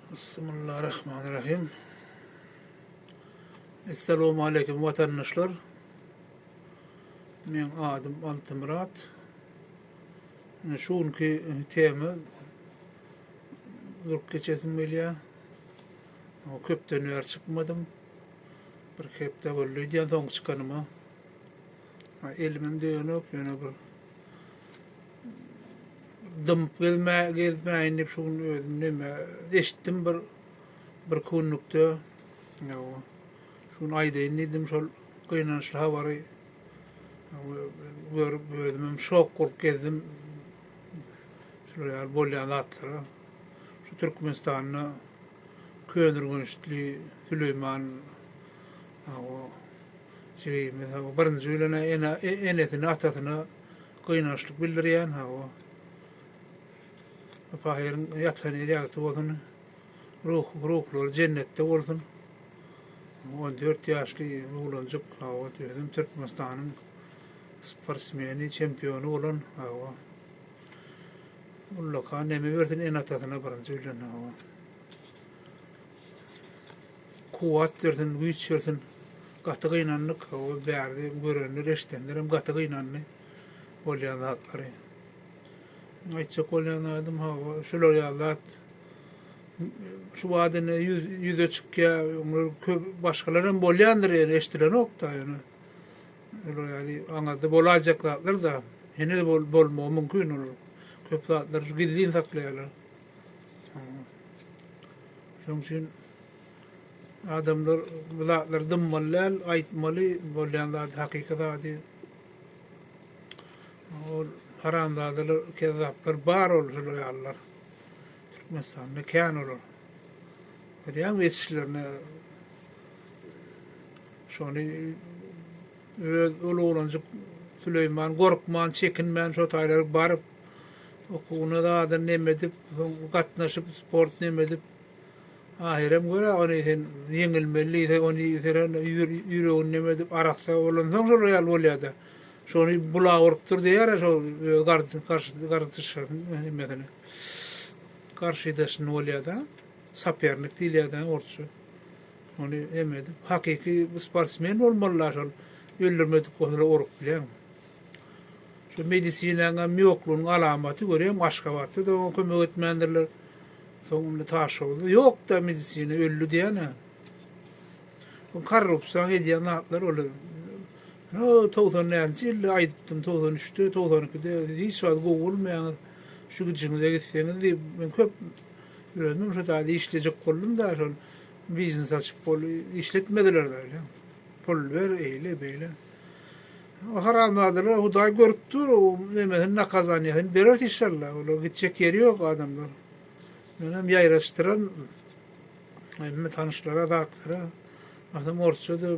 Bismillahirrahmanirrahim. Esselamu aleýkum watandaşlar. Meň adym Altymyrat. Şu günki tema durup geçesim gelýär. Köpden bäri çykmadym. Bir hepde boldy diýen soň çykanyma. Elimem degenok, ýöne bir dymyp gezme, gezmäýin diýip şu gün özüm neme eşitdim bir bir günlükde. Ýa şu gün aýdaýyn diýdim şol gynançly habary. Görüp özümem şok bolup gezdim. Şular ýaly bolýan zatlara. Şu Türkmenistanda Köneürgençli Süleýman jigimiz birinji bilen ene enesine atasyna gynançlyk bildirýän hawa. Pahyryň ýatan ýeri ýagty bolsun. Ruh ruhlary jennetde bolsun. 14 ýaşly oglanjyk hawa özem Türkmenistanyň sportsmeni, çempiony bolan hawa. Ullakan neme bersin ene-atasyna birinji bilen hawa. Kuwwat bersin, güýç bersin. Gaty gynandyk. Hawa, bärde görenler, eşidenler hem gaty gynandy bolýan zatlary. Aýtjak bolýan zadym hawa, şular ýaly zat şu wagt indi ýüz, ýüze çykýar. Olar köp başgalar hem bolýandyr, ýöne eşidilenok-da ýöne. Olar ýaly aňyrda bolaýjak zatlar-da, heniz bol, bolmagy mümkin olar. Köp zatlary gizlin saklaýarlar. Şonuň üçin adamlar bu zatlary dymmaly däl, aýtmaly bolýan zady, hakyky zady. Ol haramzadalar, kezzaplar bar ol şular ýalylar. Türkmenistanda kän olar. Görýäňmi etişlerini? Şony öz ol oglanjyk Süleýman gorkman, çekinmän şo taýlara baryp okuwyna zadyny neme edip, soň gatnaşyp sport neme edip ahyrem görä ony sen ýeňilmeli diýse, ony seren ýüregini neme edip arassa bolansoň şol ýaly bolýar-da. Şony bulap urupdyr diýýär şol öz garşy garşydaşyny nemesini. Garşydaşyny bolýar-da. Sopernik diýilýär-de orsça. Ony neme edip, hakyky sportsmen bolmalylar şol öldürmedik bolsalar urup bilýäňmi. Şu medisinaň ýoklugynyň alamaty görýäňmi Aşgabatda-da oňa kömek etmändirler. Soň indi Taşoguzda ýok-da medisina öldi diýýän-ä. Bu korrupsiýaň edýän zatlary ol. No 90 nji ýylda aýdypdym, 93-de, 92-de hiç wagt gowy bolmaýaňyz. Şu gidişiňize gitseňiz diýip, men köp özüm şu taýda işlejek boldum-da şol biznes açyp bol işletmediler-de bilýäň. Pul ber, eýle, beýle. O haramzadalar Hudaý görüp dur, o nemesini nakazaniýasyny berer inşallah. Olar gitjek ýeri ýok adamlar. Menem ýaýraşdyran hemme tanyşlara, zatlara. Aslynda orsça-da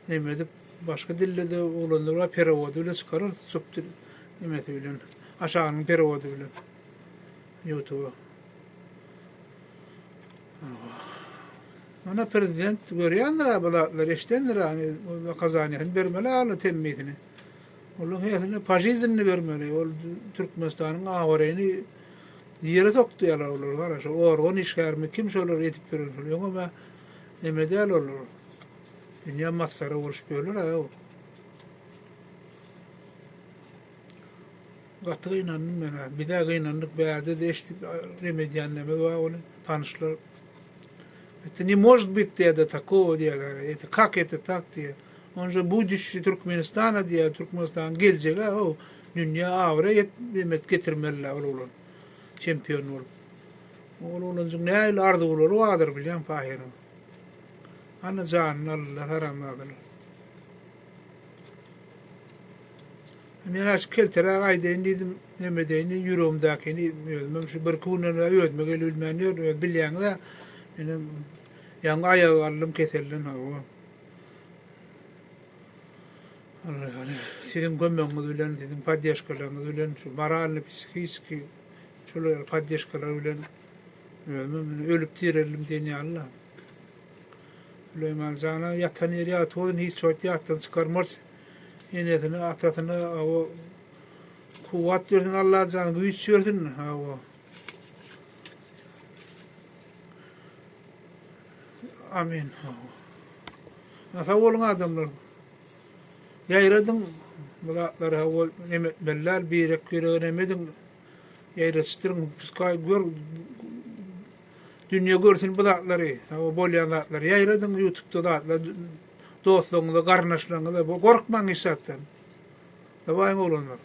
neme edip, başga dilde-de oglanlar bar, perewody bile çykarar, subtil nemesi bilen, aşagynyň perewody bilen YouTube'a. Mana prezident görýändir bu zatlary, eşidendir, nakazaniýasyny bermeli aly temmisini. Olaryň hesini pažiznini bermeli. Ol Türkmenistanyň abraýyny ýere sokdy ýalar olar. Gara şu organ işgärmi kim şolar edip ýören şol. Öňem neme däl olar. Dünýä masgara boluşyp ýörler aý. Gaty gynandym men ha. Bizä gynandyk bärde-de eşidip neme edýänlerimiz bar ony tanyşlar. Это не может быть diýýär такого diýýär. Это как это так diýýär. On же будущий Türkmenistana diýýär. Türkmenistanyň geljegi o dünýä abraý et getirmeliler ol oglan. Çempion bolup. Ol oglanjyň nähili arzuwlary bardyr bilýän pahyryň. Ana janyny aldylar haramzadalar. Men şu kelteräk aýdaýyn diýdim, neme edeýin diýdim, ýüregimdäkini özümem şu birki günden bäri özüme gelibilmän ýörün, öz bilýäňiz-ä. Menem ýaňy aýaga galdym keselden, hawa. Allah siziň kömegiňiz bilen, siziň poddeşkalaryňyz bilen, şu moralny, psihiçki şol ýaly poddeşkalar bilen özümem ölüp direldim diýen ýaly-la. Süleýman jana ýatan ýeri ýagty bolsun, hiç wagt ýatdan çykarmarys. Enesine, atasyna hawa kuwwat bersin Allajan, güýç bersin hawa. Amin. Sag boluň adamlar. Ýaýradyň bu zatlary hawa neme etmeli däl, birek birege neme ediň. Ýaýradyşdyryň, puskaý gör dünýe görsün bu zatlary, hawa bolýan zatlary. Ýaýradyň YouTube'da zatlar dostlaryňyza, garyndaşlaryňyza, gorkmaň hiç zatdan. Dawaýyň oglanlar.